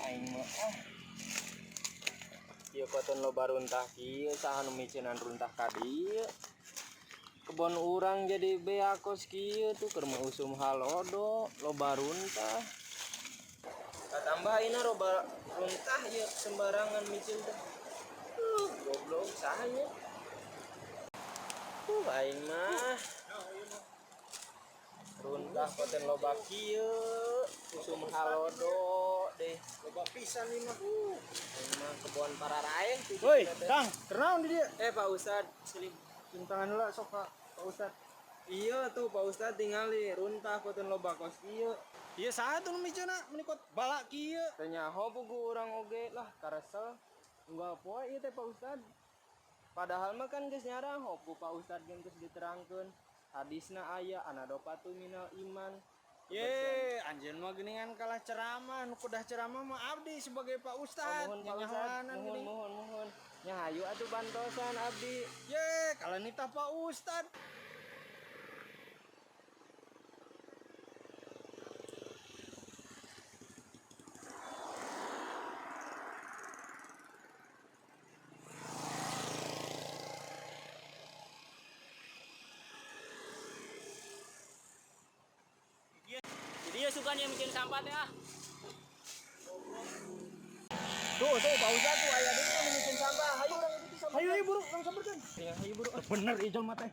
Aing mah ah. Ieu koton loba runtah kieu, saha nu miceunan runtah ka dieu? Kebon urang jadi beak kos kieu tuh, keur mah usum halodo, loba runtah. Katambah ayeuna loba runtah ieu, sembarangan miceun teh. Goblok saha nya? Aing mah. Runtah koten loba kieu, usum halodo deh. Loba pisan ieu mah. Aing mah kebon pararaeh. Woi, Kang, kunaon di dieu? Eh, Pak Ustad, silih Tangan heula sok ka Pak Ustad. Iya tuh Pak Ustad, tingali runtah koten loba kos kieu. Ieu saha tuh nu miceunna meuni kot balak kieu? Teu nyaho pugu urang oge lah, karesel. Unggal poe ieu teh, Pak Ustad. Padahal mah kan geus nyaraho ku Pak Ustad, geus diterangkeun. Hadisna aya, an-nadhofatu minal iman. Ye, anjeun mah geuningan kalah ceramah, nu kudah ceramah mah abdi sebagai Pak Ustad. Oh, muhun, Pak Ustad, Nyanyahoanan muhun geuning. Muhun muhun. Nya hayu atuh bantosan abdi. Ye, kalah nitah Pak Ustad. Jadi ya suka nih bikin sampah teh ah. Tuh tuh Pak Ustad tuh aya deui nu miceun sampah. Hayu urang ikuti sampah. Hayu, hayu buru, urang samperkeun. Ya, hayu buru. Bener ieu jelema teh.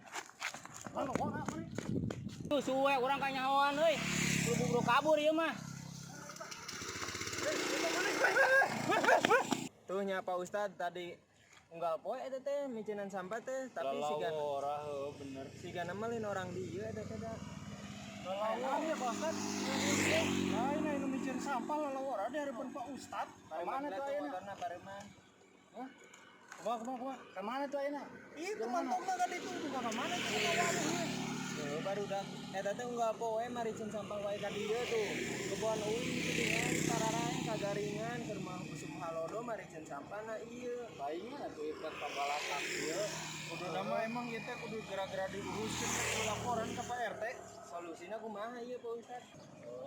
Lalu mana? Tuh suwe urang kanyahoan euy. Buru-buru kabur ieu mah. Tuh nya Pak Ustad, tadi unggal poe eta teh miceunan sampah teh, tapi siga Lalawora heuh bener. Siga mah lain orang dieu eta teh da. Lain ya Pak Ustad. Lain anu miceun sampah lalawora di hareupeun Pak Ustad. Mana tuh ayeuna? Motorna pareman. Hah? Kumaha kumaha kumaha? Ka mana tuh ayeuna? Itu mantongna ka ditu buka ka mana tuh ka ieu? Tuh barudak eta teh unggal poe mariceun sampah wae ka dieu tuh. Kebon uing kitu pararaeh kagaringan, keur mah usum halodo mariceun sampah na ieu. Lain mah atuh ieu kabalatak ieu. Kudu nama emang ieu teh kudu gara-gara diuruskeun, kudu laporan ke Pak RT. Solusina kumaha ieu, Pak Ustad?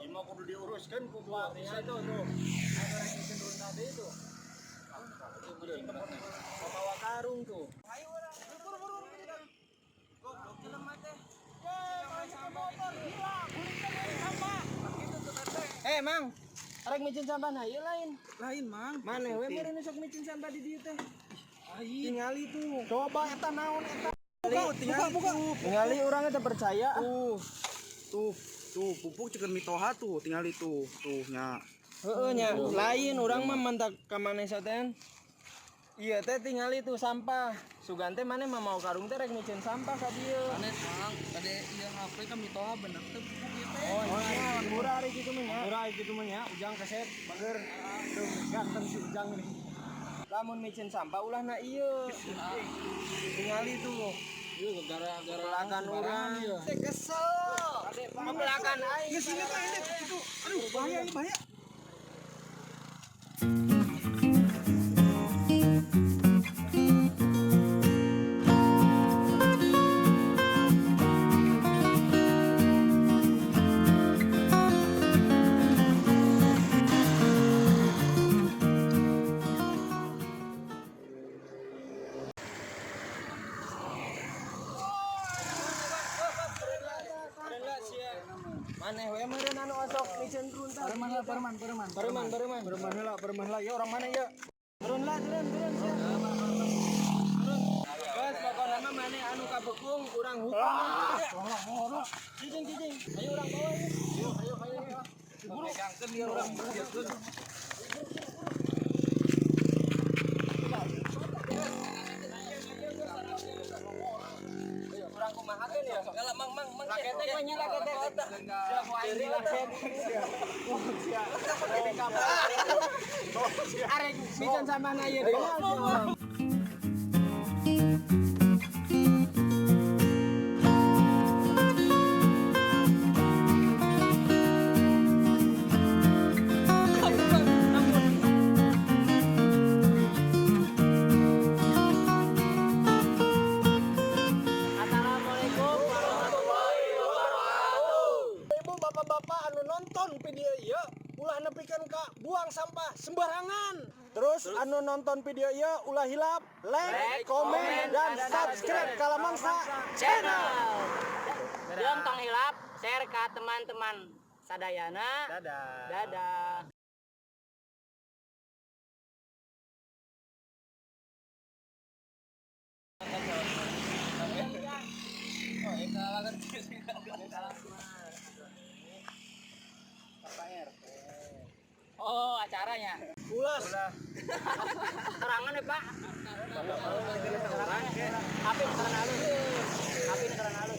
Ieu mah kudu diuruskeun ku Pak Tinggal Ustad. tuh tuh. Anu rek miceun runtah deui tuh. Bawa karung tuh. Ayo urang buru buru buru. Goblok jelema teh. Motor gila, gulingkeun we sampah. Eh, Mang. Arek miceun sampah na ieu lain? Lain, Mang. Maneh we meureun nu sok miceun sampah di dieu teh. Lain. Tingali tuh. Coba eta naon eta? Buka, buka, buka. Tingali, urang teh percaya. Tuh, tuh, tuh, pupuk ceker mitoha tuh, tinggal itu, tuh nya. Heeh nya, lain urang mah mantak ka maneh satean. Iya teh tingali tuh sampah. Sugan teh maneh mah mau karung teh rek miceun sampah ka dieu. Aneh, Mang, tadi iya HP ka mitoha bener teh pupuk ieu teh. Oh, iya, murah ari kitu mah nya. Murah gitu mah nya, Ujang keset, bager. Tuh, ganteng si Ujang nih. Lamun miceun sampah ulah na ieu. Tingali tuh. Ieu gara-gara Pelakan urang. Teh kesel. Pelakan aing. Geus ini teh ini itu. Aduh, bahaya ini bahaya. Maneh we meureun anu osok miceun runtah. Pareman lah, pareman, pareman. Pareman, pareman. Pareman heula, pareman heula. Ya orang mana ya? Turun lah, turun, turun sia. Turun. Geus pokona mah maneh anu kabekung urang hukum. Ah, Cicing, cicing. Ayo urang bawa ieu. Ayo, ayo, ayo. Buru. Pegangkeun dia urang bersiapkeun. Urang kumahakeun ya? Mang mang mang. Laketek we nya laketek. Siap wae laketek. Siap. Arek miceun sampahna ieu deui. Assalamualaikum warahmatullahi wabarakatuh. Ibu bapak-bapak anu nonton video ieu, ulah nepikeun ka buang sampah. Terus anu nonton video ieu ulah hilap like, komen, dan subscribe Kalamangsa Channel. Jeung tong hilap share ka teman-teman sadayana. Dadah. Dadah. Oh, acaranya. Ulas. Terangan ya, Pak. Terangan. Api terangan halus. Api terangan halus.